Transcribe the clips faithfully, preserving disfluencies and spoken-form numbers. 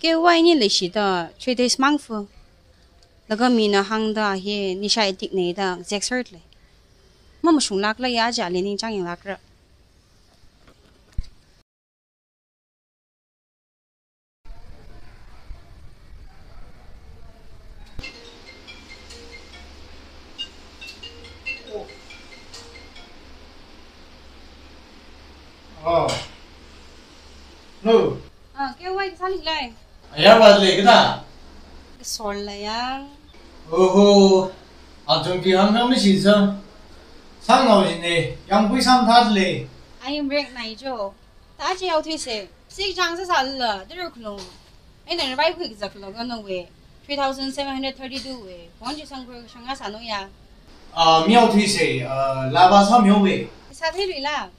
Keiwui ini leishida three days mangfa. Laga mina hāngda hi nisha addict nei da ngazek sāra lei. Mamashunglākla ya, chili ningchāng yanglākra. Oh. No. Ah, Keiwui kasā leilei? Ayar wat lei kada? Kasor lei yang. Oho. Achungki hāngkha mashisa. Sāngnao jine, yangpui sāmathā lei. I am break nai jo. Tachi yaothuisa. Sik chang sāsālala, duru khulung. Eina rai khui kazak lo ka nongwui. Three thousand seven hundred thirty-two wui. Phone chi sangkhui shanga sāno ya. Ah, miyaothuisa, ah, lava sāmiyo wui. Sātheiluila.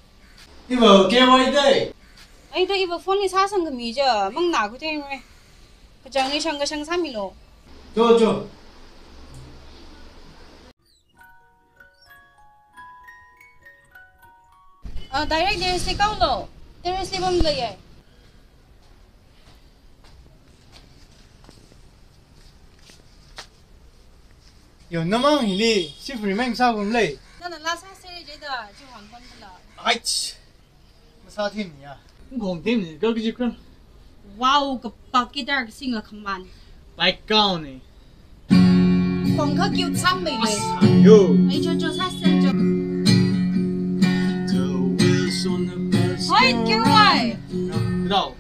Iva Keiwui dai. Ai da iva phone li sāsang khami ja, mangnā khutheng re. Kachang ni shang kashang sāmilo. Jo, jo. Ah, direct terrace li kaolo. Terrace li pamlei ye. Yo, namang hili shift remain sāpamlei. Nana la sāsei jida, chi hon pamla. Ait. Masāthemni ya. Ngong themni, ka kaji kran. Wow, kapak guitar kasingla khaman. Background ni. Kong ka cute sāmei lei. Yo. Ai, cho, cho, sāsei cho. Hai, Keiwui. Dao.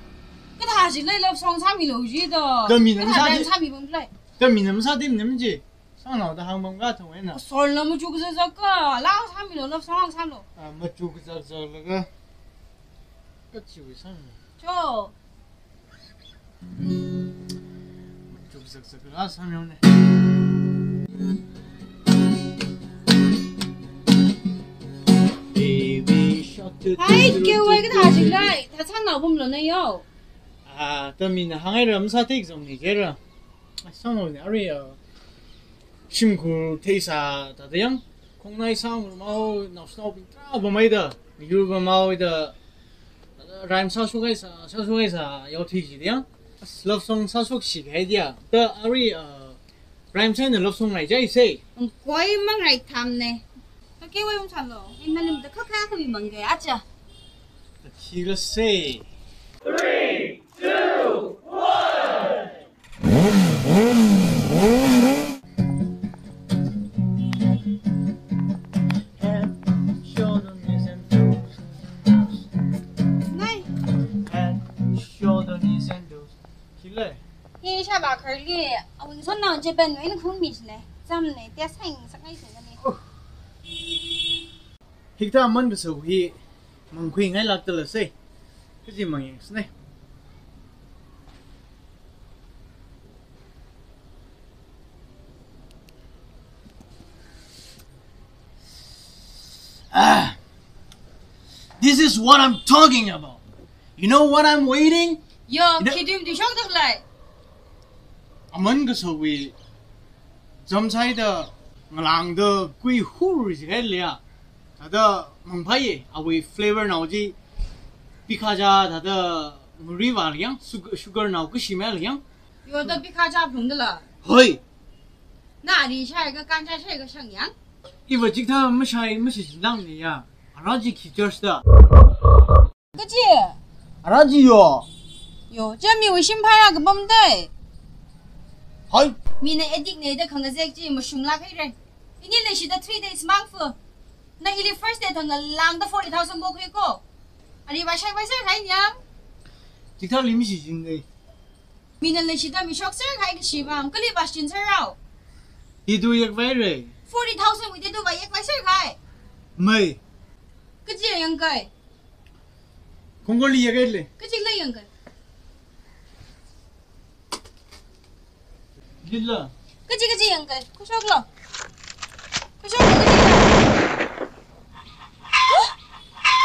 Kathā jilei love song sāmilo jida. Kami na kathā masāthei. Dance sāmi pamlei. Kami na masāthemni maji. Sāngnao da hāngpam kathā wui na. Sorla machuk zakzak ka, la sāmilo, love song sālo. Ah, machuk zakzak laga. Kachiwui sāmi. Cho. Machuk zakzak la sāmiyo ne. Baby shark. Hai, Keiwui kathā jilei, thāchāngnao pamlo na yo. Ah, kami na hāngngaira masāthei zong ni jira. Sāngnao ni, arui, ah, shimkhur theisā thāda yang, khongnai sāngarumhaowa, naoshinaobing tarākha pamhaida, yur pamhaoda, rhyme sāshok haisā, sāshok haisā, yaothui jida yang, love song sāshok shikahai dia. Da arui, ah, rhyme sāna love song rai jaisei. Koi mang rai tham ne. Ka Keiwui um sālo. Ina lim da khakha kami mang ge, acha. Thila sei. Three, two, one. Head, shoulder, knees and toes. Nai. Head, shoulder, knees and toes. Khi lei? Hi shaba kharli, awun son nao Japan wui khungmi chine. Cham ne, tia saing sakai chine. Oh. Hikathā aman kasā hi mangkhuingailākdala sei. Kaji mangyang sine. Ah, this is what I'm talking about. You know what I'm waiting? Yo, you know, khi tui matuishokdalei. Aman kasāwui, cham sāida, ngalāngda, kui hur jihailei ya. Thāda mangphāya, awui flavor nao chi, pikhaja, thāda nguri vālei yang, sug-, sugar nao kashi mailei yang. Yo, da pikhaja phungdala. Hoi. Na ari shai ka kanja shai ka shang yang. Iva chikathā mashai, mashichinlang ne ya. Ara chi khi church da. Kaji? Ara chi yo. Yo, chami wui shimphai ya kapam dai. Hai. Mina addict ne da khangazek chi mashunglāk haira. Ini leishida three days mangfa. Na hili first day thang ngalāngda forty thousand bok hui ko. Ari vāshai vāser hai nyam. Chikathāli mashichin dai. Mina leishida mishokser hai kashi bang. Kali vāshichinser rao. Hi tui yakvai re. Forty thousand wui tui vāyakvaiser hai. Mai. Kaji yangkai. Khongkorli yakaile. Kachik lei yangkai. Lila. Kachik kachik yangkai. Kushoklo. Kushoklo kachik.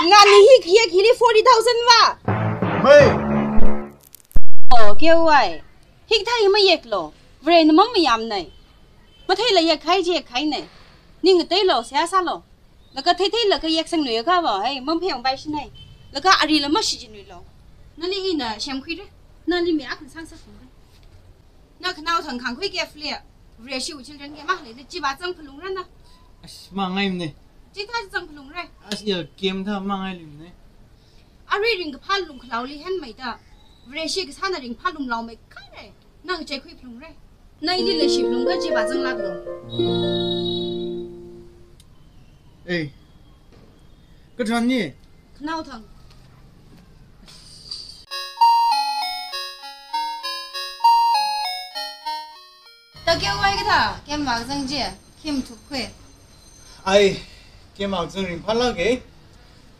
Nani hi khiya khili forty thousand va. Mai. Oh, Keiwui. Hikathā hi mayaklo. Vare na mang mayamnei. Matheila yakhai chi yakhainei. Ning ngateilo, seihā sālo. Laga theitheilaga yaksang lui kava, hai, mangphayang bai shinei. Laga arila mashichin luilo. Nali ina semkhuira. Nali mi akha sāngasak phungra. Na khanaothang khangkhui kafli, Vareshi wuchil ran ke ma le, na chi vāzang phalungra na. Ash, mangaimane. Chithā zang phalungra. Ash, ya game thā mangailumne. Arui ringkaphā lungkhalaoli hanmeida, Vareshi kasāna ringphā lumlaomeikharei. Nang cheikhui phalungra. Na ili leishi phalungra, chi vāzanglaklo. Ei. Katharani? Khanaothang. Takeo ai kathā, game vāzang chi, khi mathukhui. Ai, game vāzang ringphālāke.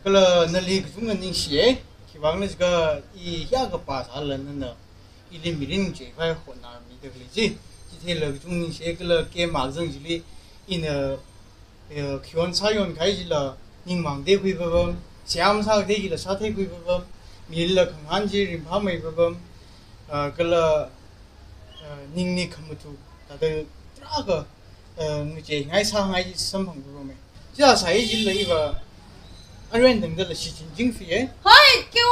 Kala nali kachungkha ningshiye. Khiwuivang jiakha i hiyākha pāsālala nana ili mirin chihai hotnāmida khalei chi, chitheila kachungkha ningshiye. Kala game vāzang chili ina, eh, khiwuivang sāyon kahai chila ningmang theikhui papam, seihā masāthei chila sātheikhui papam, milila khangahān chi ringphāmei papam, ah, kala, ah, ningli khamathuk, thāda tarākha, ah, ngacheihai sāngai chi samphang papame. Chithā sāi chila iva, arui tangdala shichin chingfiye. Hoi, keo